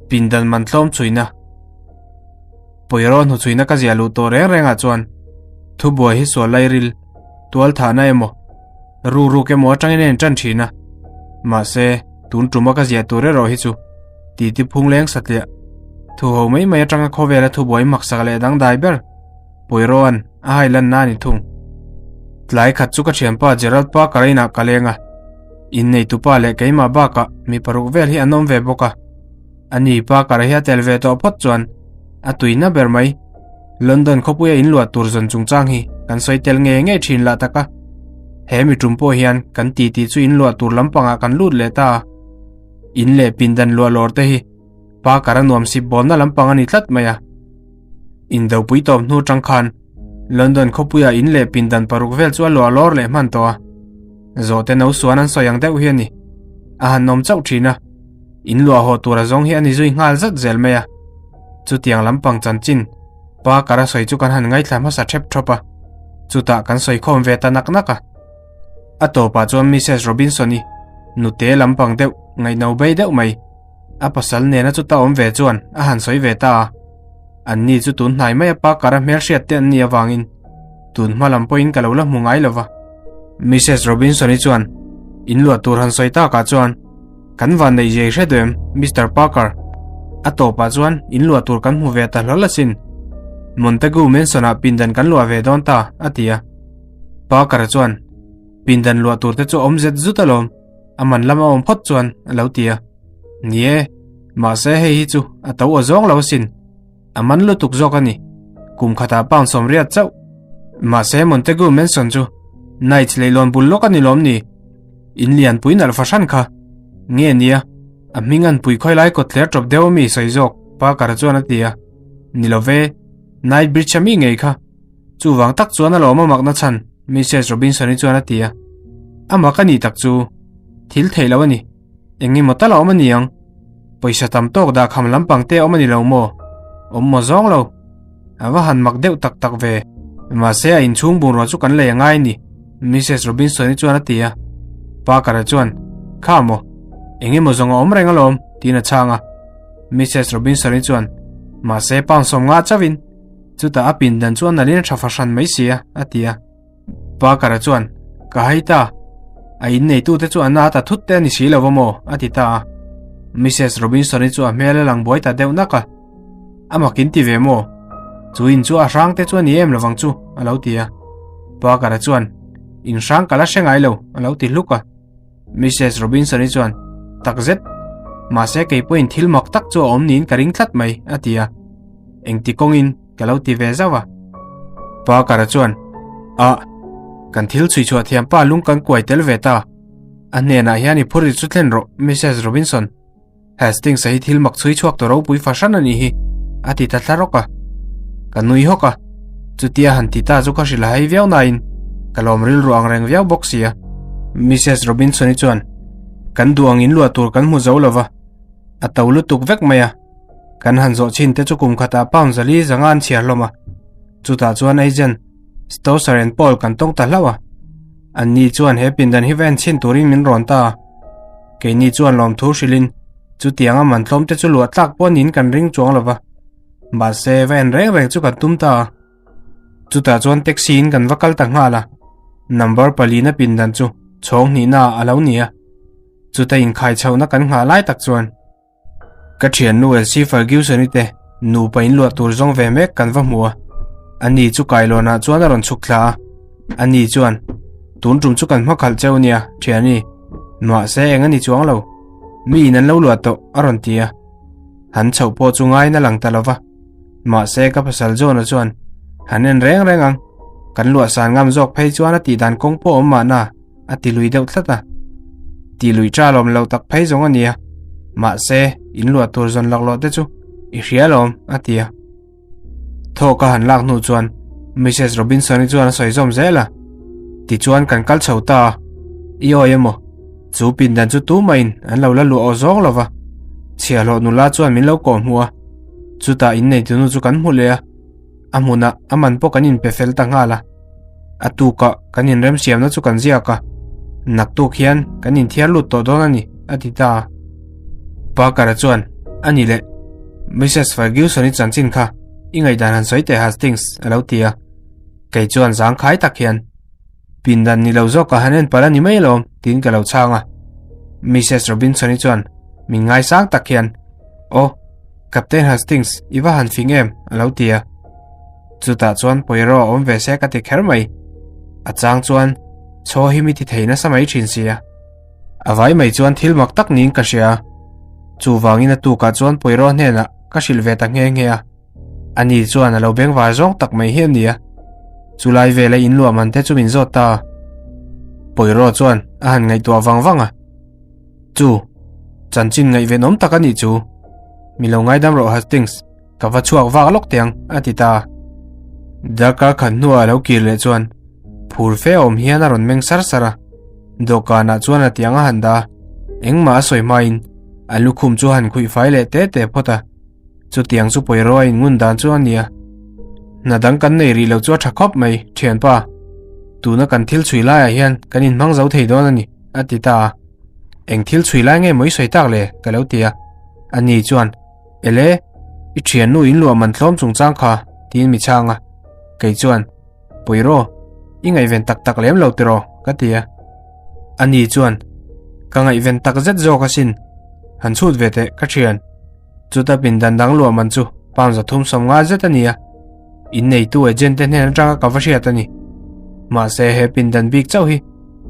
Pindan man tlawm chhuina. Pawiraw hnuchhuina ka ziah luh tawh reng rengah chuan thubuai hi sual lairil, tual thahna emaw, ruruk emaw atangin a intan thin a. Mahse, tun tuma ka ziah tur erawh hi chu titi phung leng satliah, thuho mai mai atanga khawvela thubuai maksak leh dangdai ber Pawiraw-a'n a hailanna a ni thung. Tlai khat chu ka thianpa Gerald Parker-a inah ka leng a, inneitupa leh keimah bakah mi paruk vel hi an awm ve bawk a. Ani Parker-a hi a tel ve tawh phawt chuan a tuina ber mai. London khawpuia inluah tur zawn chungchang hi kan sawi tel ngei ngei thin lah tak a. He mi tum pawh hian kan titi chu inluah tur lampangah kan lut leh ta a. In leh pindan luah lawr te hi Parker-a nuam sip bawlna lampang a ni tlat mai a. Indopui tawp hnu tang khan London khawpuia in leh pindan paruk vel chu a luah lawr leh hman tawh a. Zawhte no suan an sawi ang deuh hi a ni. A han awm chauh thin a. In luah haw tur a zawng hi a ni zui nghal zat zel mai a. Chutiang lampang chanchin pa kara sawi chu kan han ngaithla hmasa thep thawp a. Chutah kan sawi khawm ve ta nak nak a. A tawpah chuan Mrs Robinson-i nute lampang deuh ngaihno bei deuh mai a pasal nena chuta awm ve chuan a han sawi ve ta a. Anni chu tun hnai mai a pa kara hmelhriat te an nih avangin tun hma lam pawhin ka lo la hmu ngai lova. Mrs Robinson-i chuan in luah tur han sawi takah chuan Kan van neih zia i hre duh em, Mister Parker? A tawpah chuan in luah tur kan hmu ve ta hlawl asin. Montague Mansion-ah pindan kan luah ve dawn ta, a ti a. Parker-a chuan, Pindan luah tur te chu a awm zet zut alawm, a man lam a awm phawt chuan, a lo ti a. Ni e, mahse hei hi chu a to aw zawng lo asin. A man lutuk zawk a ni. Kum khatah pound 80 chauh. Mahse Montague Mansion chu Knights leihlawn bul lawk a ni lawm ni? In lianpui nalh fahran kha. Nge nia, a hming an pui khawi lai kawt thler tawp deuh ami sawi zawk, Parker-a chuan a ti a. Ni lo ve, Knight Bridge ami ngei kha. Chuvang tak chuan a lawm a makna chhan, Mrs Robinson-i chuan a ti a. A mak a nih tak chu. Thil theih loh a ni. Eng emaw tal a awm a ni ang. Pawisa tam tawk dah kham lampang te a awm a ni lo maw? Awm maw zawng lo. A va han mak deuh tak tak ve. Mahse a inchhung bungrua chu kan lei a ngai a ni, Mrs Robinson-i chuan a ti a. Parker-a chuan, Kha maw? Eng emaw zawng a awm reng alawm, tiin a chhang a. Mrs Robinson-i chuan, Mahse pound 50 chauhin. Chutah a pindan chu a nalhin a tha fahran mai si a, a ti a. Parker-a chuan, Ka hai ta. A inneitute chu a na ta thut te a ni si lo va maw? a ti ta a. Mrs Robinson-i chu a hmel a lang buai ta deuh nak a. A mak in ti ve maw? Chu in chu a hrang te chu a ni em lovang chu, a lo ti a. Parker-a chuan, In hrang ka la hre ngai lo, a lo ti hluk a. Mrs Robinson-i chuan, Tak zet. Mahse kei pawhin thil mak tak chu a awm niin ka ring tlat mai, a ti a. Engti kawngin ka lo ti ve zauh a. Parker-a chuan, Ah, kan thil chhui chhuah thiam pa lung kan kuai tel ve ta. A hnenah hian i phur i chu thlen rawh, Mrs Robinson. Hastings-a hi thil mak chhui chhuak ta ropui fahran a nih hi, a ti ta thla rawk a. Ka nui hawk a, chutia han ti ta chu ka hrilh hai viau nain ka lawm rilru ang reng viau bawk sia. Mrs Robinson-i chuan, Kan duh ang inluah tur kan hmu zo lova, a to lutuk vek mai a. Kan han zawh chin te chu kum khatah pound zali zanga an chhiar hlawm a. Chutah chuan agent Stoser and Paul kan tawng ta hlauh a. Anni chuan he pindan hi va en chhin turin min rawn ta a. Keini chuan lawmthu hrilhin chutianga man tlawm te chu luah tlak pawh niin kan ring chuang lo va. Mahse va en reng reng chu kan tum ta a. Chutah chuan taxi in kan va kal ta nghal a. Number palina pindan chu chhawng hnihna ah a lo ni a. Chuta inkhai chhohna kan nghah lai tak chuan Ka thiannu Elsie Ferguson-i te nupa in luah tur zawng ve mek kan va hmu a, ani chu kailawnah chuan a rawn chhuk thla a, ani chuan, Tun tum chu kan hma khalh cheu nia, thiani, mahse eng a ni chuang lo, mi in an lo luah tawh, a rawn ti a. Han chhoh pawh chu ngaiin a lang ta lo va, mahse ka pasal John-a chuan, Han en reng reng ang, kan luah san ngam zawk phei chuan a tihdan kawng pawh a awm mahna, a ti lui deuh tlat a. Ti lui cha lawm lo tak phei zawng a nia. Mahse, in luah tur zawn lak loh te chu i hria lawm, a ti a. Thawk a han lak hnu chuan Mrs Robinson-i chuan a sawi zawm zel a. Tichuan kan kal chho ta a, I awi emaw? Chu pindan chu tumahin an lo la luah aw zawng lo va. Chhiahhlawh nula chuan min lo kawh hmuh a. Chutah inneitunu chu kan hmu leh a. A hmunah a man pawh kan inpe fel ta nghal a. A tukah kan inremsiamna chu kan ziak a, naktuk hian kan inthiar lut tawh dawn a ni, a ti ta a. Parker-a chuan, A ni le. Mrs Ferguson-i chanchin kha i ngaihdan han sawi teh Hastings, a lo ti a. Kei chuan zangkhai tak hian, Pindan ni lo zawk ka han en palh a ni mai alawm, tiin ka lo chhang a. Mrs Robinson-i chuan min ngaisang tak hian, Aw, Captain Hastings, i va han fing em? a lo ti a. Chutah chuan Poirot a awm ve se ka ti kher mai. A chang chuan chaw hi mi ti thei nasa mai thin sia. A vai mai chuan thil mak tak niin ka hria a. Chuvangin a tukah chuan Poirot hnenah ka hrilh ve ta nghe nghe a. Ani chuan a lo bengvar zawng tak mai hi a ni a. Chulai vela inluah man te chu min zawt ta a. Poirot chuan a han ngaihtuah vang vang a. Chu, chanchin ngaihvenawm tak a nih chu. Mi lo ngaidam rawh Hastings, ka va chhuak vak lawk teh ang, a ti ta a. Darkar khat hnuah a lo kir leh chuan phur fe awm hian a rawn meng sar sar a. Dawhkanah chuan a tiang a han dah a, engmah a sawi hmain a lukhum chu a han khuih fai leh te te phawt a. Chutiang chu Poirot a inngun dan chu a nia. Hna dang kan nei rih lo chu a tha khawp mai, thianpa. Tuna kan thil chhui laiah hian kan inhmang zo thei dawn a ni, a ti ta a. Eng thil chhui lai nge maw i sawi tak le? ka lo ti a. Ani chuan, Ele, i thiannu inluah man tlawm chungchang kha, tiin mi chhang a. Kei chuan, Poirot, i ngaihven tak tak lem lo tiraw? ka ti a. Ani chuan, Ka ngaihven tak zet zawk asin, han chhut ve teh, ka thian. Chuta pindan dang luah man chu pound 350 zet a ni a, inneitu agent te hnen atanga ka va hriat a ni. Mahse he pindan bik chauh hi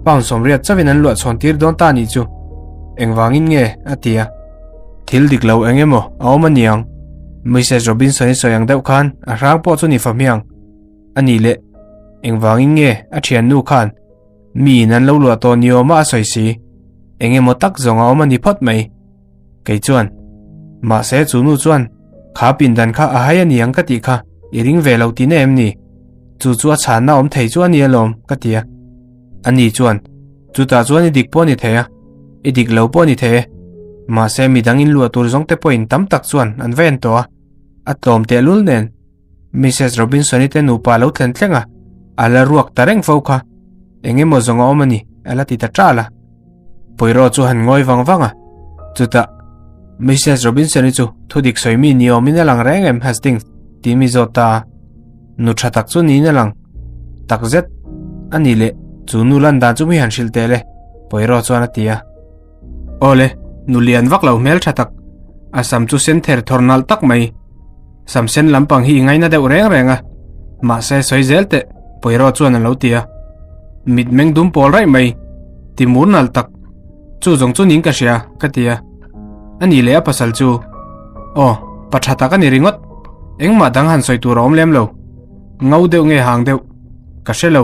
pound 80 chauhin an luah chhawn tir dawn ta anih chu. Engvangin nge? a ti a. Thil dik lo eng emaw a awm a niang. Mrs Robinson-i sawi ang deuh khan a hrang pawh chu ni fa hmiang. A nih leh, engvangin nge a thiannu khan miin an lo luah tawh ni awma a sawi si? Eng emaw tak zawng a awm a ni phawt mai. Kei chuan, Mahse chu nu chuan kha pindan kha a hai a ni ang ka tih kha i ring ve lo tihna em ni? Chu chu a chhanna awm thei chu a ni alawm, ka ti a. Ani chuan, Chutah chuan i dik pawh a ni thei a, i dik lo pawh a ni thei e. Mahse midang inluah tur zawng te pawhin tam tak chuan an va en tawh a, a tlawm tehlul nen. Mrs Robinson-i te nupa lo thlen thleng a, a la ruak ta reng fo kha. Eng emaw zawng a awm a ni, a la ti ta ṭal a. Poirot chu han ngawi vang vang a, chutah, Mrs Robinson-i chu thudik sawi mi ni awmin a lang reng em, Hastings? tih mi zawt ta a. Nu ṭha tak chu niin a lang. Tak zet a ni leh, chu nu lan dan chu mi han hrilh teh le, Poirot chuan a ti a. Awle, nu lian vak lo hmel tha tak. A sam chu sen ther thawr nalh tak mai. Sam sen lampang hi i ngaina deuh reng reng a. Mahse sawi zel teh, Poirot chuan a lo ti a. Mit meng dum pawl raih mai. Ti mur nalh tak. Chu zawng chu ning ka hria, ka ti a. A nih leh a pasal chu. Aw, pa tha tak a ni ringawt. Engmah dang han sawi tur a awm lem lo. Ngo deuh nge hang deuh? Ka hre lo,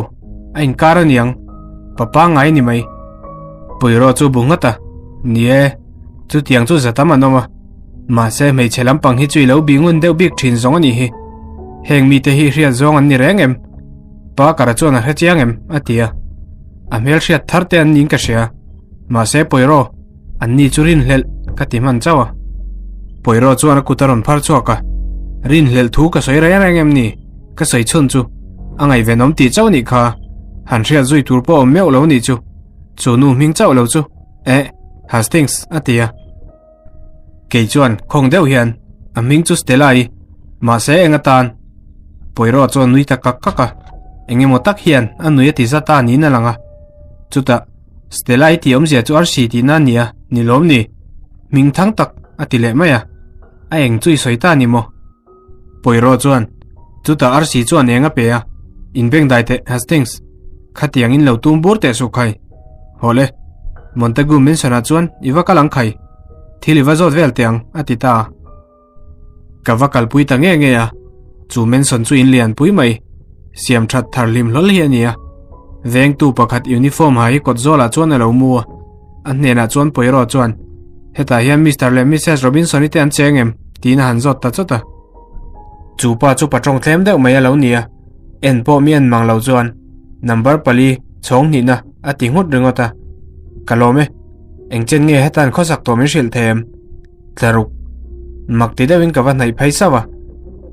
a inkar a niang. Pa pangngai ni mai. Puirawh chu bu nghat a, Ni e, chutiang chu za tam an awm a. Mahse hmeichhe lampang hi chu i lo bih ngun deuh bik thin zawng a nih hi. Heng mite hi hriat zawng an ni reng em? Parker-a chuan a hre chiang em? a ti a. A hmel hriat thar te an niin ka hria. Mahse Poirot, Anni chu rinhlelh ka ti hman chauh a. Poirot chuan a kut a rawn phar chhuak a, Rinhlelh thu ka sawi reng reng em ni? Ka sawi chhun chu a ngaihvenawm tih chauh nih kha. Han hriat zui tur pawh awm meuh lo nih chu. Chu nu hming chauh lo chu. Eh, Hastings a ti a. Kei chuan khawng deuh hian a hming chu Stella-i, mahse eng atan? Poirot chuan nui ta kak kak a, eng emaw tak hian a nui a ti zat a niin a lang a. Chutah Stella i tih awmzia chu arsi tihna a ni a, ni lawm ni? Hming thang tak a ti leh mai a, a eng chu i sawi ta a ni maw? Poirot chuan, Chutah arsi chuan eng a pe a, inbengdai teh Hastings, khatiang in lo tum bur teh suh khai. Hawle, Montague Mansion-ah chuan i va kal ang khai, thil i va zawt vel teh ang, a ti ta a. Ka va kalpui ta nge nge a, chu Manson chu in lian pui mai, siam that thar hlim hlawl hi a ni a. Vengtu pakhat uniform ha hi kawt zawlah chuan a lo mu a, a hnenah chuan Poirot chuan, Hetah hian Mister leh Missus Robinson-i te an cheng em? tiin a han zawt ta chawt a. Chu pa chu patawng tlem deuh mai a lo ni a, en pawh mi en mang lo chuan number pali chhawng hnihna a ti nghut ringawt a. Ka lawm e, engchen nge hetan khawsak tawh min hrilh thei em? Tlaruk, mak ti deuhin ka va hnaih phei sauh a,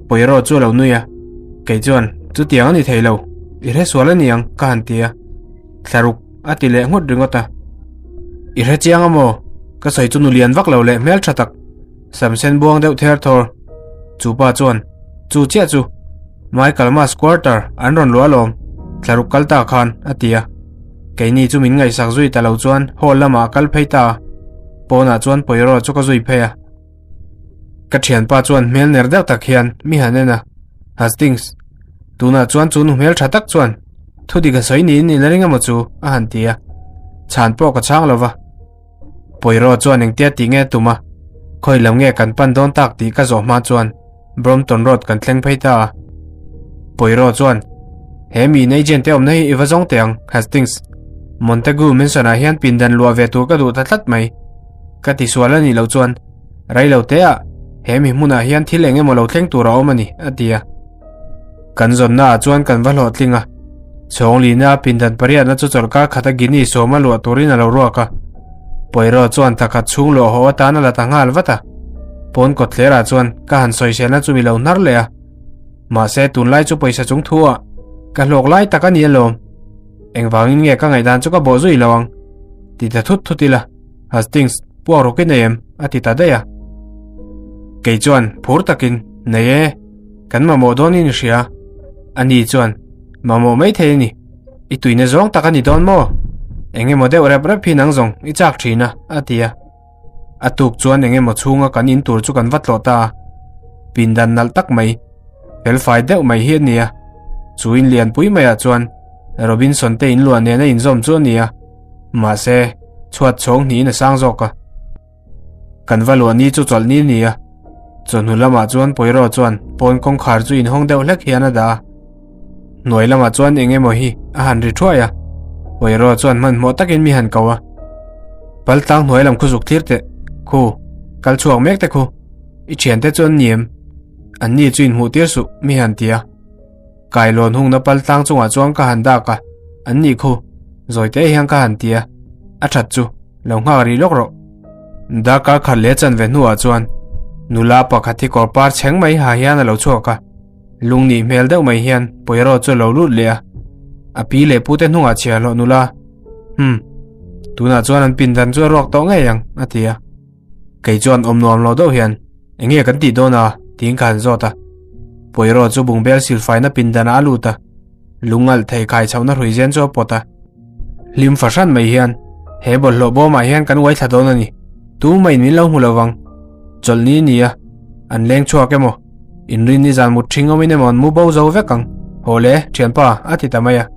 Poirot chu a lo nui a, kei chuan chutiang a ni thei lo, i hre sual a ni ang ka han ti a, Tlaruk a ti leh nghut ringawt a, I hre chiang a maw? Ka sawi chu nu lian vak lo leh hmel tha tak. Sam sen buang deuh ther thawr. Chu pa chuan, Chu chiah chu, Michael Mas quarter an rawn luah alawm, thlaruk kal ta khan, a ti a. Keini chu min ngaihsak zui ta lo chuan hall lamah a kal phei ta a. Pawnah chuan Poirot chu ka zui phei a. Ka thianpa chuan hmel ner deuh tak hian mi han en a, Hastings, tunah chuan chu nu hmel tha tak chuan thu dik a sawi niin i la ring emaw chu? a han ti a. Chhan pawh ka chhang lo va. Poirot chuan engtia tih nge tum a, khawi lam nge kan pan dawn tak tih ka zawh hma chuan Brompton Road kan thleng phei ta a. Poirot chuan, He mi agent te awmna hi i va zawng teh ang, Hastings. Montague Mansion-ah hian pindan luah ve tur ka duh ta tlat mai. Ka tisual a nih loh chuan, rei lo te ah he mi hmunah hian thil eng emaw lo thleng tur a awm a ni, a ti a. Kan zawnna ah chuan kan va hlawhtling a. Chhawnglina pindan pariatna chu chawlhkar khata Guinea sawma luah turin a lo ruak a. Poirot chuan thakhat chhung luah haw atan a la ta nghal vat a. Pawn kawtthlerah chuan ka han sawiselna chu mi lo hnar leh a. Mahse tunlai chu pawisa chung thu ah ka hlawk lai tak a ni alawm. Engvangin nge ka ngaihdan chu ka bawh zui lo ang? Ti ta thut thut ila. Hastings, puak rawk i nei em? a ti ta daih a. Kei chuan phur takin, Nei e, kan mamawh dawnin i hria. Ani chuan, Mamawh mai thei a ni. I tuina zawng tak a ni dawn maw? Eng emaw deuh rep rep hi nang zawng i chak thin a, a ti a. A tuk chuan eng emaw chhunga kan in tur chu kan va tlawh ta a. Pindan nalh tak mai, felfai deuh mai hi a ni a. Chu in lianpui maiah chuan Robinson te in luah nena inzawm chu a ni a. Mahse, chhuat chhawng hnihin a sang zawk a. Kan va luah ni chu chawlh ni a ni a. Chawhnu lamah chuan Poirot chuan pawn kawngkhar chu inhawng deuh hlek hian a dah a. Hnuai lamah chuan eng emaw hi a han ri thuai a. Poirot chuan hmanhmawh takin mi han ko a. Paltlang hnuai lam khu zuk thlir teh, khu, kal chhuak mek te khu. I thiante chu an ni em? An ni chu inhmuh tir suh, mi han ti a. Kailawn hungna paltlang chungah chuan ka han dak a, an nih khu, zawi te hian ka han ti a, a that chu, lo nghak rih lawk rawh. Darkar khat leh chanve hnuah chuan nula pakhat hi kawr par chheng mai ha hian a lo chhuak a, lung nih hmel deuh mai hian Poirot chu a lo lut leh a, a pi leh pute hnungah chhiah hlawh nula, Hmm, tunah chuan an pindan chu a ruak tawh ngei ang, a ti a. Kei chuan awm nuam lo deuh hian, Enge kan tih dawn a? tiin ka han zawt a. Poirot chu bungbel silfaina pindanah a lut a, lungalh thei khai chhohna hrui zen chu a pawt a. Hlim fahran mai hian, He bawlhhlawh bawmah hian kan uai thla dawn a ni. Tumah-in min lo hmu lo vang. Chawlhni a ni a, an leng chhuak emaw, inrin ni zan mut ṭhing awmin emaw an mu bo zo vek ang. Haw le, ṭhianpa, a ti ta mai a.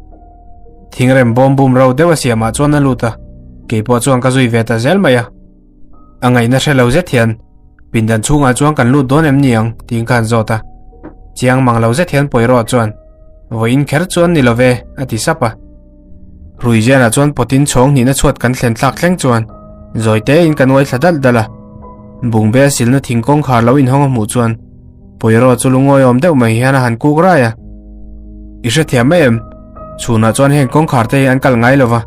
Thingrem bawm bum ro deuh a siamah chuan a lut a, keipawh chuan ka zui ve ta zel mai a. A ngaihna hre lo zet hian, Pindan chhungah chuan kan lut dawn em ni ang? tiin ka han zawt a. Chiang mang lo zet hian Poirot chuan, Vawiin kher chuan ni lo ve, a ti sap a. Ruizianah chuan pawtin chhawng hnihna chhuat kan thlen thlak thleng chuan zawi tein kan uai thla dalh dalh a. Bungbel a silna thing kawngkhar lo inhawng a hmuh chuan Poirot chu lungawiawm deuh mai hian a han kuk rai a. I hrethiam mai em? Chhunah chuan heng kawngkhar te hi an kalh ngai lo va.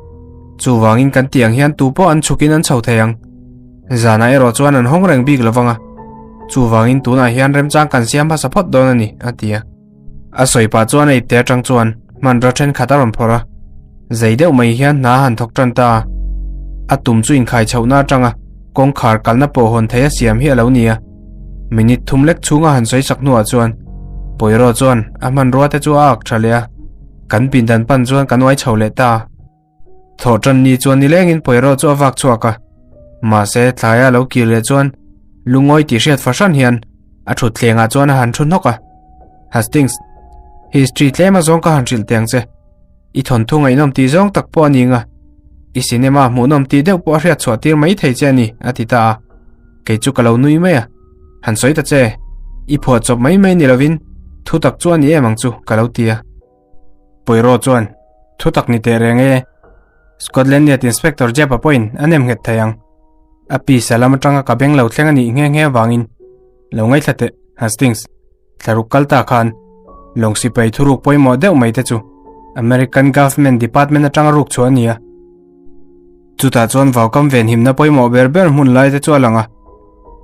Chuvangin kan tih ang hian tu pawh an chhukin an chho thei ang. Zanah erawh chuan an hawng reng bik lovang a. Chuvangin tunah hian remchang kan siam hmasa phawt dawn a ni, a ti a. A sawi pah chuan a ipte atang chuan hmanraw thenkhat a rawn phawrh a. Zei deuh mai hian hna a han thawk tan ta a. A tum chu inkhai chhohna atanga kawngkhar kalna pawh hawn thei a siam hi a lo ni a. Minute thum lek chhunga han sawi sak hnuah chuan Poirot chuan a hmanrua te chu a ak tha leh a. Kan pindan pan chuan kan uai chho leh ta. Thawh tan ni chuan nilengin Poirot chu a vak chhuak a. Mahse thlaia lo kir leh chuan lungawi tih hriat fahran hian a thutthlengah chuan a han thu hnawk a. Hastings, history tlem a zawng ka han hrilh teh ang che. I thawnthu ngaihnawm tih zawng tak pawh a ni nga. I cinema hmuhnawm tih deuh pawh a hriat chhuah tir mai thei che a ni, a ti ta a. Kei chu ka lo nui mai a. Han sawi ta che, i phuah chawp mai mai ni lovin thu tak chu a ni em ang chu, ka lo ti a. Poirot chuan, Thu tak ni teh reng e. Scotland Yard Inspector Jeb-a pawhin a nem nghet thei ang. A pisa lam atanga ka beng lo thleng a nih nghe nghe avangin lo ngaithla teh, Hastings. Thlaruk kal ta khan lawng sipai thuruk pawimawh deuh mai te chu American Government Department atanga ruk chhuah a ni a. Chutah chuan vaukam venhimna pawimawh ber ber hmun lai te chu a lang a.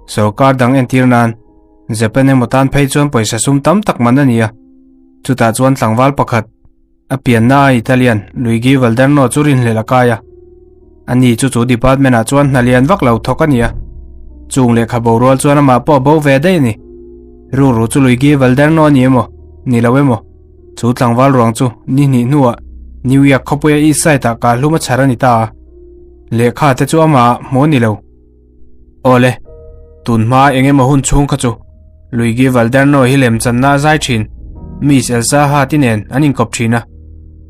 Sorkar dang entir nan Japan emaw tan phei chuan pawisa sum tam tak man a ni a. Chutah chuan tlangval pakhat a pianna a Italian Luigi Valderno chu rinhlelh a kai a. Ani chu chu department ah chuan hna lian vak lo thawk a ni a. Chung lehkha bo rual chuan amah pawh a bo ve daih a ni. Rukru chu Luigi Valderno a ni emaw, ni lo emaw? Chu tlangval ruang chu ni hnih hnuah New York khawpuia East Side-ah kah hlum a chhar a ni ta a. Lehkha te chu amah hmuh a ni lo. Awle, tun hma eng emaw hun chhung kha chu Luigi Valderno hi lemchanna a zai thin. Miss Elsa Hart-i nen an inkawp thin a.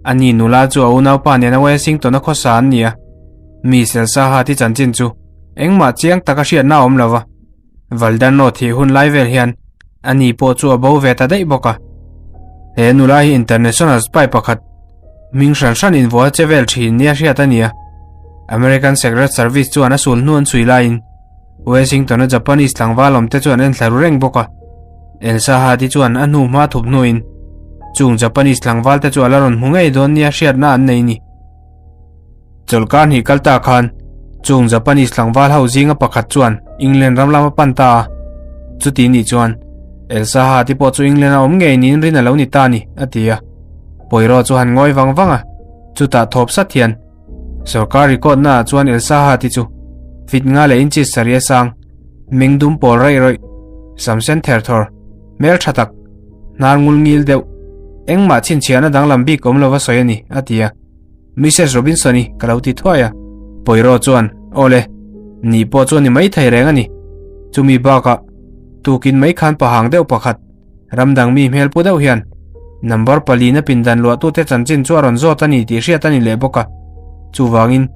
Ani nula chu a unaupa nena Washington-a khawsa an ni a. Miss Elsa Hart-i chanchin chu engmah chiang taka hriatna a awm lo va. Valderno thih hun lai vel hian ani pawh chu a bo ve ta daih bawk a. He nula hi international spy pakhat hming hran hran invuah che vel thin nia hriat a ni a. American Secret Service chuan a sul hnu an chhui laiin Washington-a Japanese tlangval awmte chu an enthla ru reng bawk a. Elsa Hadi chuan a hnu hma thup hnuin chung Japanese tlangvalte chu a la rawn hmu ngei dawn nia hriatna an nei ni. Chawlhkar hnih kal ta khan chung Japanese tlangval ho zinga pakhat chuan England ram lam a pan ta a. Chuti nih chuan Elsa Hadi pawh chu England a awm ngei niin rin a lo ni ta a ni, a ti a. Poirot chu han ngawi vang vang a, chutah thawp sat hian sorkar record naah chuan Elsa Hadi chu fit nga leh inches sarih a sang, meng dum pawl raih rawih, sam sen ther thawr, hmel tha tak, hnar ngul ngil deuh, engmah chhinchhiahna danglam bik awm lova sawi a ni, a ti a. Mrs Robinson-i ka lo ti thuai a. Poirot chuan, Aw le, ni pawh chu a ni maithei reng a ni. Chumi bakah tukin mai khan pahang deuh pakhat, ramdang mi hmel pu deuh hian number palina pindan luahtute chanchin chu a rawn zawt a ni tih hriat a ni leh bawk a. Chuvangin,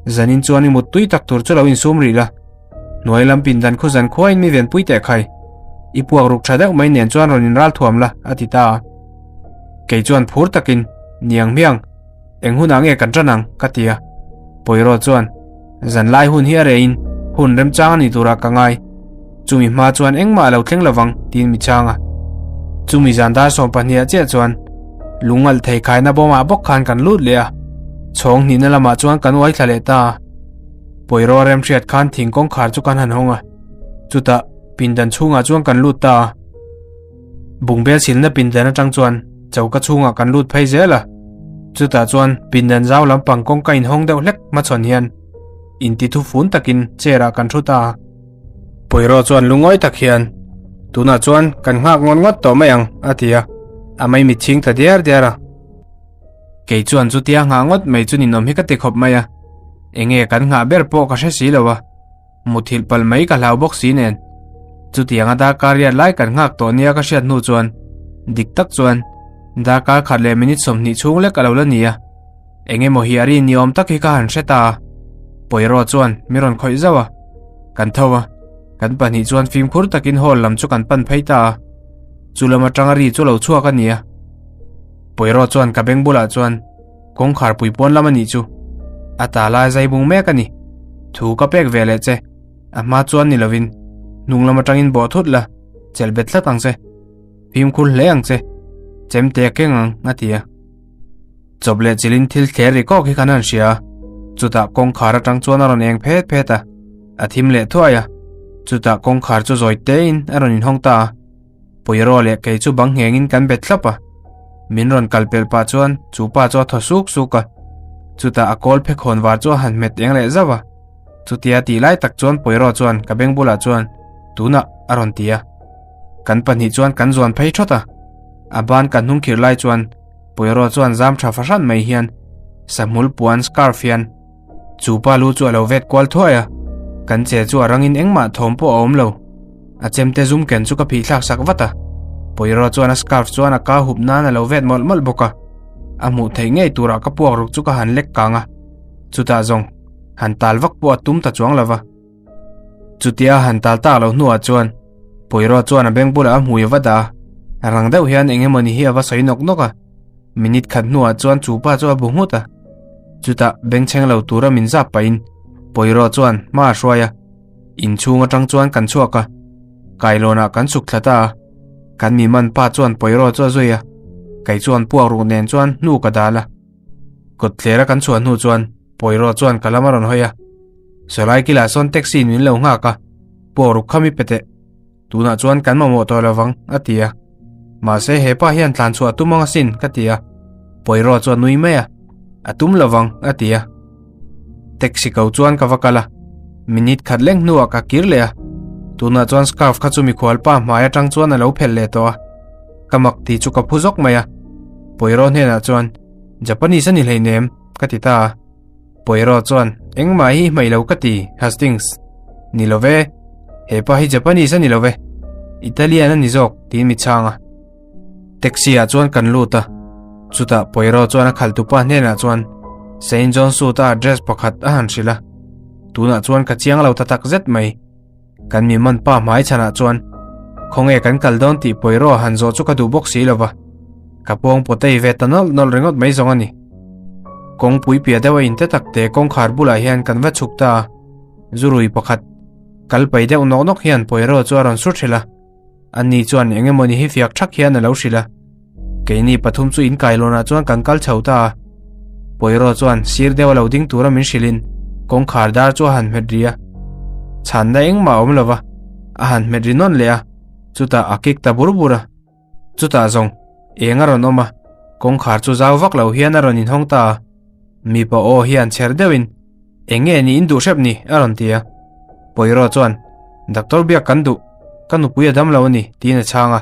zanin chuan i muttui tak tur chu lo insum rih la. Hnuai lam pindan khu zan khuain mi venpui teh khai. I puak ruk tha deuh mai nen chuan rawn inral thuam la, a ti ta a. Kei chuan phur takin, Niang hmiang, eng hunah nge kan ṭan ang? ka ti a. Poirot chuan, Zanlai hun hi a reiin hun remchang a ni turah ka ngai. Chumi hma chuan engmah a lo thleng lovang, tiin mi chhang a. Chumi zan dar 12 ah chiah chuan lungalh thei khaina bawmah bawk khan kan lut leh a. Chhawng hnihna lamah chuan kan uai thla leh ta a. Poirot remhriat khan thing kawngkhar chu kan han hawng a. Chutah pindan chhungah chuan kan lut ta a. Bungbel silna pindan atang chuan choka chhungah kan lut phei zel a, chutah chuan pindan zau lampang kawngka inhawng deuh hlek hmachhawn hian inti thu fun takin chair ah kan thu ta a. Poirot chuan lungawi tak hian, Tunah chuan kan nghak ngawt ngawt tawh mai ang, a ti a, a maimit chhing ta diar diar a. Kei chuan chutia nghah ngawt mai chu ninawm hi ka ti khawp mai a, enge kan nghah ber pawh ka hre si lo a. Muthilh palh mai ka hlau bawk si nen. Chutianga darkar riat lai kan nghak tawh nia ka hriat hnu chuan dik tak chuan darkar khat leh minute 20 chhung lek a lo la ni a. Eng emaw hi a rin ni awm tak hi ka han hre ta a. Poirot chuan mi rawn khawih zauh a. Kan tho a, kan pahnih chuan fimkhur takin hall lam chu kan pan phei ta a. Chu lam atanga ri chu lo chhuak a ni a. Poirot chuan ka beng bulah chuan Kawngkhar pui pawn lam a nih chu. A ta lai zai bung mek a ni. Thu ka pek ve leh che. A hma chuan ni lovin hnung lam atangin bawh thut la, chelh bet tlat ang che. Fimkhur hle ang che. Chemte a keng ang, a ti a. Chawp leh chilhin thil thler ri kawk hi kan han hria a. Chutah kawngkhar atang chuan a rawn eng phet phet a. A thim leh thuai a. Chutah kawngkhar chu zawi tein a rawn inhawng ta a. Poirot leh kei chu bang nghengin kan bet thlap a, min rawn kal pelh pah chuan chu pa chu a thaw suk suk a, chutah a kawl phe khawn var chu a han hmet eng leh zauh a, chutia tih lai tak chuan Poirot chuan ka beng bulah chuan tunah a rawn ti a, kan pahnih chuan kan zuan phei thawt a, a ban kan hnung khirh lai chuan Poirot chuan zam tha fahran mai hian sahmul puan scarf hian Chu pa lu chu a lo vet kual thuai a, kan che chu a rangin engmah thawm pawh a awm lo. A chemte zum ken chu ka phih thlak sak vat a, Poirot chuan a scarf chuan a ka hup nan a lo vet mawlh mawlh bawk a. A hmuh theih ngei turah ka puak ruk chu ka han lek kang a, chutah zawng han tal vak pawh a tum ta chuang lo va. Chutia han tal tak loh hnuah chuan Poirot chuan a beng bulah a hmui a va dah a, rang deuh hian eng emawni hi a va sawi nawk nawk a. Minute khat hnuah chuan chu pa chu a bu nghut a, chutah bengchheng lo tura min zap pahin Poirot chuan hma a hruai a, inchhung atang chuan kan chhuak a, kailawnah kan chhuk thla ta a, kan mi man pa chuan Poirot chu a zui a, kei chuan puak ruk nen chuan hnu ka dal a, kawtthler a kan chhuah hnu chuan Poirot chuan ka lam a rawn hawi a, Sawlai kilah sawn taxi in min lo nghak a, puak ruk kha mi pe teh. Tunah chuan kan mamawh tawh lovang, a ti a. Mahse he pa hian tlan chhuah a tum ang asin, ka ti a. Poirot chu a nui mai a. A tum lovang, a ti a. Taxi ko chuan ka va kal a. Minute khat leng hnuah ka kir leh a. Tunah chuan scarf kha chu mikhual pa hmai atang chuan a lo phelh leh tawh a. Ka mak tih chu ka phu zawk mai a. Poirot hnenah chuan, Japanese a ni hleinem, ka ti ta a. Poirot chuan, Engmah hi i hmaih lo ka ti, Hastings. Ni lo ve. He pa hi Japanese a ni lo ve. Italian a ni zawk, tiin mi chhang a. Taxi ah chuan kan lut a. Chutah Poirot chuan a khalhtupa hnenah chuan Saint John Suit a address pakhat a han hrilh a. Tunah chuan ka chiang lo ta tak zet mai. Kan mi man pa hmai chhanah chuan khawnge kan kal dawn tih Poirot han zawh chu ka duh bawk si lova. Ka pawng potei ve ta nawlh nawlh ringawt mai zawng a ni. Kawngpui piah deuh a inte tak te kawngkhar bulah hian kan va chhuk ta a. Zurui pakhat kal pai deuh nawk nawk hian Poirot chu a rawn sur hrilh a. Ani chuan eng emawni hi fiak thak hian a lo hrilh a. Keini pathum chu inkailawnah chuan kan kal chho ta a. Poirot chuan sir deuh a lo ding tura min hrilhin kawngkhar dar chu a han hmet ri a. Chhanna engmah a awm lo va, a han hmet ri nawn leh a, chutah a kik ta bur bur a. Chutah zawng eng a rawn awm a, kawngkhar chu zau vak lo hian a rawn inhawng ta a. Mipa aw hian chher deuhin, Eng nge ni in duh hrep ni? a rawn ti a. Poirot chuan, Doctor biak kan duh, ka nupui a dam lo a ni, tiin a chhang a.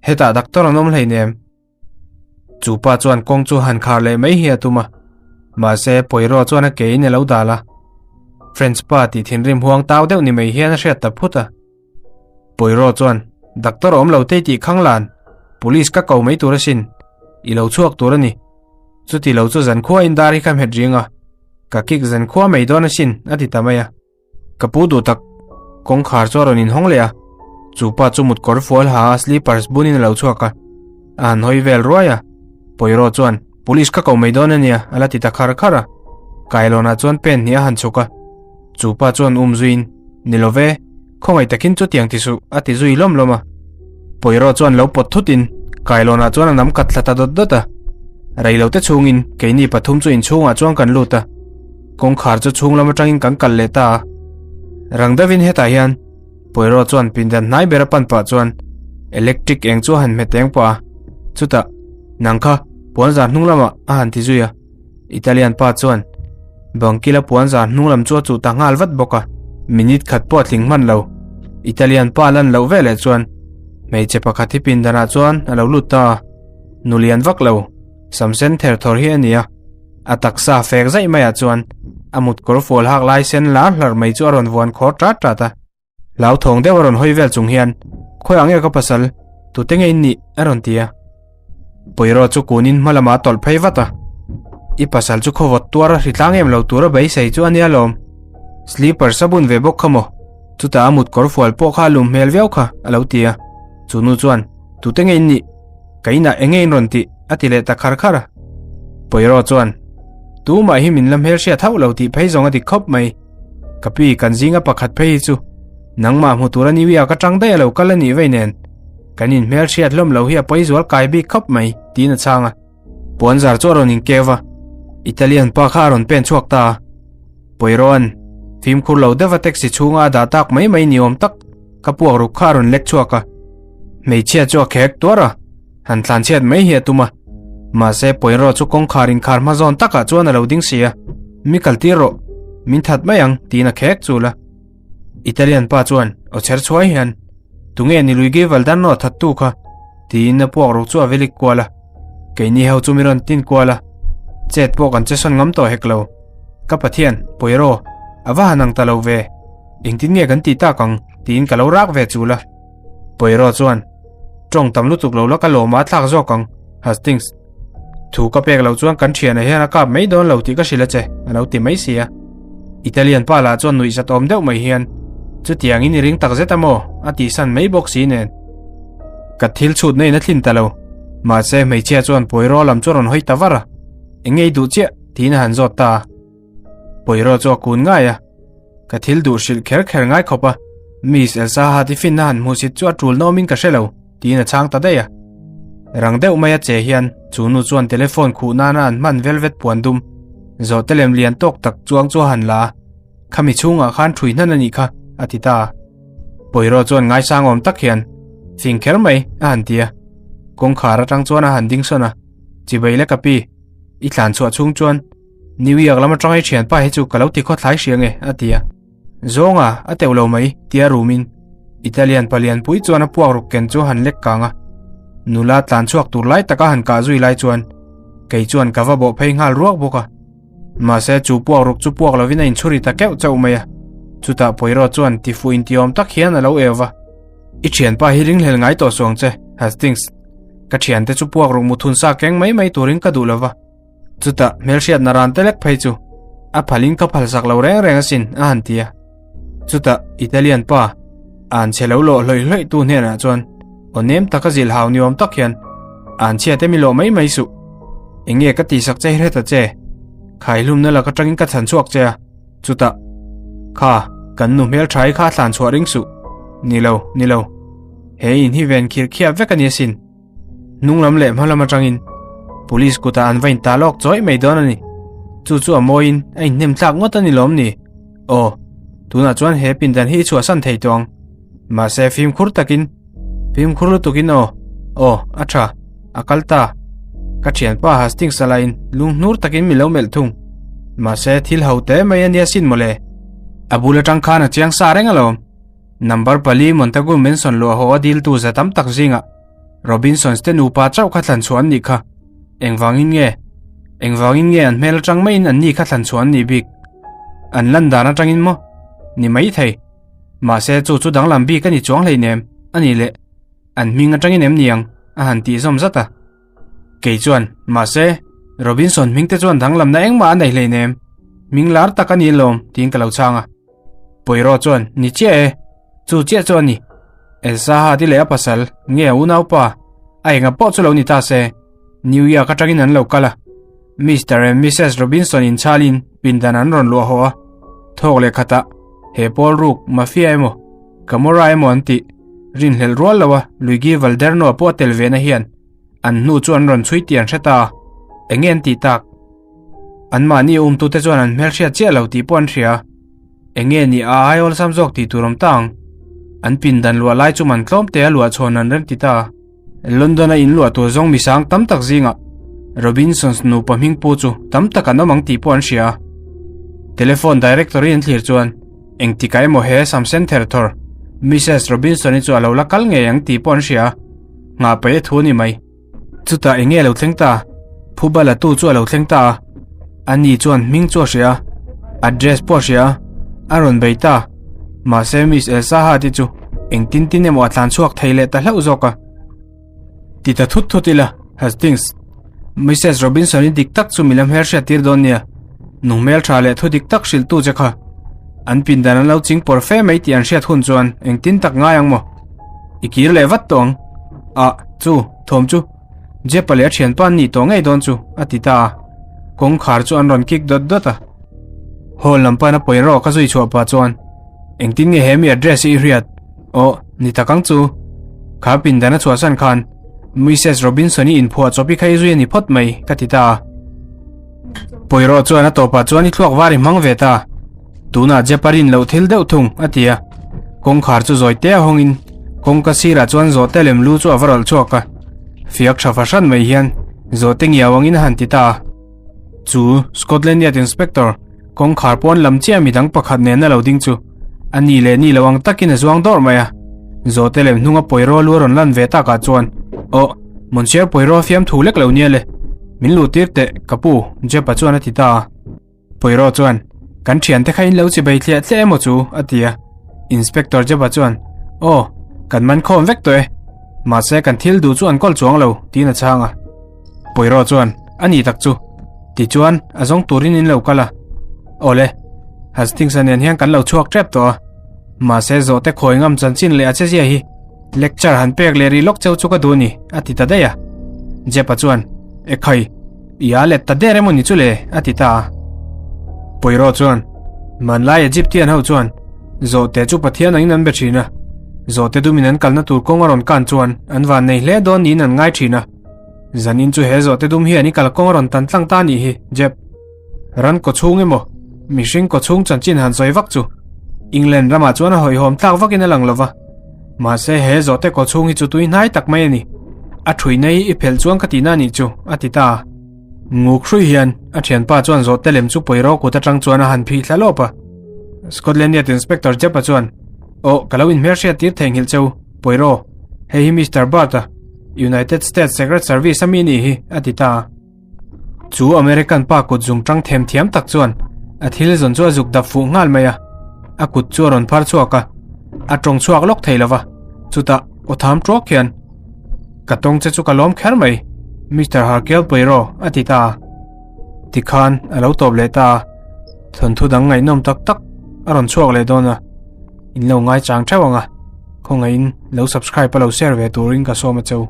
Hetah doctor an awm hleinem. Chu pa chuan kawng chu han khar leh mai hi a tum a. Mahse, Poirot chuan a ke in a lo dal a. French pa tih thinrim huang tau deuh ni mai hian a hriat ta phut a. Poirot chuan, Doctor a awm lo tei tih khang lan, Police ka ko mai tur asin, i lo chhuak tur a ni. Chuti lo chu zankhua in dar hi ka hmet ring a, ka kick zankhua mai dawn asin, a ti ta mai a. Ka pu duh tak, kawngkhar chu a rawn inhawng leh a, chu pa chu mutkawr fual ha a slippers bunin a lo chhuak a, a han hawi vel ruai a. Poirot chuan, Police ka ko mai dawn a nia, a la ti ta khar khar a. Kailawnah chuan pen hnih a han chhuk a, chu pa chuan um zuiin, Ni lo ve, khawngaih takin chutiang ti suh, a ti zui lawm lawm a. Poirot chuan lo pawt thutin kailawnah chuan a nam kat thla ta dawt dawt a. Reilote chhungin keini pathum chu inchhungah chuan kan lut a, kawngkhar chu chhung lam atangin kan kal leh ta a. Rang deuhin hetah hian Poirot chuan pindan hnai ber a pan pah chuan electric eng chu a han hmet eng pah a, chutah nang kha puanzar hnung lamah a han ti zui a. Italian pa chuan bangkila puanzar hnung lam chu a chuh ta nghal vat bawk a, minute khat pawh a tling hman lo. Italian pa lan loh ve leh chuan hmeichhe pakhat hi pindanah chuan a lo lut ta a, nu lian vak lo, sam sen ther thawr hi a ni a, a taksa fek zaih maiah chuan a mutkawr fual hak lai sen lar hlarh mai chu a rawn vuan khawr tat tat a. Hlauthawng deuh a rawn hawi vel chung hian, Khawi ang nge ka pasal, tute nge in nih? a rawn ti a. Poirot chu kunin hma lamah a tawlh phei vat a. I pasal chu khawvawt tuar a hritlang em lo tura beisei chu a nia lawm. Slippers a bun ve bawk kha maw? Chutah a mut kawr fual pawh kha a lum hmel viau kha, a lo ti a. Chu nu chuan, Tute nge in nih? Ka inah eng nge in rawn tih? a ti leh ta khar khar a. Poirot chuan, Tumah hi min la hmelhriat hauh lo tih phei zawng a dik khawp mai. Ka pi kan zinga pakhat phei hi chu nangmah hmu tura New York atang daih a lo kal a nih vei nen kan in hmelhriat hlawm lo hi a pawi zual kai bik khawp mai tiin a chhang a. Puanzar chu a rawn inkeu a, Italian pa kha a rawn pen chhuak ta a. Poirot-a'n fimkhur lo deuha taxi chhunga a dah tak mai mai ni awm tak ka puak ruk kha a rawn lek chhuak a. Hmeichhia chu a khek tuar a. Han tlan chhiat mai hi a tum a, mahse Poirot chu kawngkhar inkhar hma zawn takah chuan a lo ding si a, Mi kal tir rawh, min that mai ang, tiin a khek chul a. Italian pa chuan aw chher chhuai hian, Tunge ni Luigi Valdarno a thattu kha? tiin a puak ruk chu a velik kual a. Keini ho chu mi rawn tin kual a, chet pawh kan che sawn ngam tawh hek lo. Ka Pathian, Poirot, a va han ang ta lo ve, engtin nge kan tih tak ang? tiin ka lo rak ve chul a. Poirot chuan, Tawng tam lutuk lo la ka lawm a thlak zawk ang, Hastings. Thu ka pek loh chuan kan thianah hian a kap mai dawn lo tih ka hrilh a che, a lo ti mai si a. Italian pa lah chuan nuih zat awm deuh mai hian, Chutiangin i ring tak zet a maw? a tihsan mai bawk si nen. Ka thil chhut na in a thlin ta lo. Mahse hmeichhia chuan Poirot lam chu a rawn hawi ta var a, Eng nge i duh chiah? tiin a han zawt ta a. Poirot chu a kun ngai a. Ka thil duh hrilh kher kher ngai khawp a, Miss Elsa ha tiffin a han hmuhsit chu a tul nawmin ka hre lo, tiin a chhang ta daih a. Rang deuh mai a che hian chu nu chuan telephone khuh nana an hman velvet puan dum, zawhte lem lian tawk tak chuang chu a han la a, Khami chhungah khan ṭhui hnan a nih kha, a ti ta a. Poirot chuan ngaisang awm tak hian, Fing kher mai, a han ti a. Kawngkhar atang chuan a han ding sawn a, Chibai le ka pi, i tlan chhuah chhung chuan New York lam atanga i thianpa hi chu ka lo ti khawthlai hria nge, a ti a. Zawnga, a teuh lo mai, tia rumin. Italian palian pui chuan a puak ruk ken chu a han lek kang a, nula tlan chhuak tur lai taka han kah zui lai chuan kei chuan ka va bawh phei nghal ruak bawk a. Mahse chu puak ruk chu puak lovin a inchhuri ta keuh chauh mai a, chutah Poirot chuan tifuh intiawm tak hian a lo eu va. I thianpa hi ringhlel ngai tawh suang che, Hastings. Ka thiante chu puak ruk muthun sa keng mai mai turin ka duh lova. Chutah hmelhriatna ran te lek phei chu a phalin ka phalsak lo reng reng asin a han ti a. Chutah Italian pa an chhe lo lawh hlawih hlawih tu hnenah chuan aw nem taka zilh hau ni awm tak hian an chhia te mi lawh mai mai suh. Enge ka tihsak che hi hre ta che. Khaihlumna lak atangin ka chhan chhuak che a. Chutah kha kan nu hmeltha hi kha a thlan chhuah ring suh. Ni lo, ni lo. He in hi ven khir khiap vek a ni asin. Hnung lam leh hma lam atangin Police kutah an va in ta lawk chawih mai dawn a ni. Chu chu a mawiin a inhnem thlak ngawt a ni lawm ni? Aw, tunah chuan he pindan hi i chhuahsan thei tawh ang. Mahse fimkhur takin, fimkhur lutukin aw, aw, a tha, a kal ta. Ka thianpa Hastings a lain lunghnur takin mi lo melh thung. Mahse thil ho te mai a nia sin mawle. A bul atang khan a chiang sa reng alawm. Number pali Montagu Mansion luah haw a diltu za tam tak zingah Robinsons te nupa chauh kha thlan chhuah an nih kha. Engvangin nge? Engvangin nge an hmel atang maiin an ni kha thlan chhuah an nih bik? An lan dan atangin maw? Ni mai thei. Mahse chu chu danglam bik a ni chuang hleinem a nih leh an hming atangin em ni ang? A han tih zawm zat a. Kei chuan, Mahse, Robinson hming te chuan danglamna engmah a nei hleinem. Hming lar tak a ni alawm tiin ka lo chhang a. Poirot chuan, Ni chiah e, chu chiah chu a ni. Elsa Hadi leh a pasal, nge a unaupa, a enga pawh chu lo ni ta se, New York atangin an lo kal a. Mister and Missus Robinson inchalin pindan an rawn luah haw a. Thawk leh khatah, he pawl ruk, Mafia emaw, Camorra emaw an tih, rinhlelh rual lo a, Luigi Valderno pawh a tel ve na hian an hnu chu an rawn chhui tih an hre ta a. Enge an tih tak? Anmahni umtute chuan an hmelhriat chiah lo tih pawh an hria. Enge ni a ai awlsam zawk tih tur awm ta ang. An pindan luah lai chu man tlawm te a luah chhawn an rem ti ta. London a inluah tur zawng misang tam tak zingah Robinsons nupa hming pu chu tam tak an awm ang tih pawh an hria. Telephone directory an thlir chuan engtikah emaw he Samsen therthawr Mrs Robinson-i chu a lo la kal ngei ang tih pawh an hria. Nghah paih a thu a ni mai. Chutah eng nge a lo thleng ta? Phuba la tu chu a lo thleng ta a. Ani chuan hming chu a hria a, address pawh a hria a, a rawn bei ta. Mahse Miss Elsa Hart-i chu engtin tin emaw a tlan chhuak thei leh ta hlauh zawk a. Ti ta thut thut ila, Hastings. Mrs Robinson-i dik tak chu milam hmel hriat tir dawn nia. Nung hmel tha leh thu dik tak hrilh tu che kha. An pindan an lo ching pawr fe mai tih an hriat hun chuan engtin tak ngai ang maw? I kir leh vat tawh ang. Ah, chu, thawm chu. Jepa leh a thianpa an nih tawh ngei dawn chu, a ti ta a. Kawngkhar chu an rawn kik dawt dawt a. Hall lam pana pawi rawh ka zui chhuah pah chuan, Engtin nge he mi address hi i hriat? Aw, ni tak ang chu. Kha pindan a chhuahsan khan Mrs Robinson i inphuah chawp i kha i zui a ni phawt mai, ka ti ta a. Pawi rawh chuan a tawpah chuan i thluak var i hmang ve ta. Tunah Jepa rin loh thil deuh thung, a ti a. Kawngkhar chu zawi te a hawngin kawngka sirah chuan zawhte lem lu chu a va rawlh chhuak a. Fiak tha fahran mai hian zawhte ngiau angin a han ti ta a. Chu Scotland Yard Inspector kawngkhar pawn lam chiah midang pakhat nen a lo ding chu a ni leh ni lo ang takin a zuang dawrh mai a. Zawhte lem hnunga Poirot lu a rawn lan ve takah chuan, Aw, Monsieur Poirot fiamthu lek lo nia le. Min luh tir teh, ka pu, Jepa chuan a ti ta a. Poirot chuan, Kan thiante kha in lo chi bei thliah thliah emaw chu? a ti a. Inspector Jeba chuan, Aw, kan man khawm vek tawh e. Mahse kan thil duh chu an kawl chuang lo, tiin a chhang a. Poirot chuan, A ni tak chu. Tichuan, a zawng turin in lo kal a. Awle, Hastings-a nen hian kan lo chhuak tep tawh a. Mahse zawhte khawi ngam chanchin leh a che zia hi lecture han pek leh rih lawk cheu chu ka duh a ni, a ti ta daih a. Jepa chuan, Ekhai, i a let ta der emaw ni chu le, a ti ta a. Poirot chuan, Hmanlai Egyptian ho chuan zawhte chu Pathian angin an be thin a, zawhte dumin an kalna tur kawng a rawn kan chuan an van nei hle dawn niin an ngai thin a. Zanin chu he zawhte dum hian i kalkawng a rawn tan tlang ta a nih hi, Jep. Ran kaw chhung emaw, mihring kaw chhung chanchin han sawi vak chu England ramah chuan a hawihhawm tlak vakin a lang lo va. Mahse he zawhte kaw chhung hi chu tui hnai tak mai a ni. A thuina hi i phelh chuan ka tihna a nih chu, a ti ta a. Nguk hrui hian a thianpa chuan zawhte lem chu Poirot kut atang chuan a han phih thla lawp a. Scotland Yard Inspector Jepa chuan, Aw, ka lo inhmelhriat tir theihnghilh cheu, Poirot, hei hi Mister Bart-a, United States Secret Service a mi nih hi, a ti ta a. Chu American pa kut zung tang them thiam tak chuan a thil zawn chu a zuk dap fuh nghal mai a, a kut chu a rawn phar chhuak a, a tawng chhuak lawk thei lo va, chutah aw tham tuak hian, Ka tawng che chu ka lawm kher mai, Mister Harkel Poirot, a ti ta a. Tikhan a lo tawp leh ta a, thawnthu dang ngaihnawm tak tak a rawn chhuak leh dawn a, in lo ngaichang theuh ang a, khawngaihin lo subscribe a lo share ve turin ka sawm a cheu.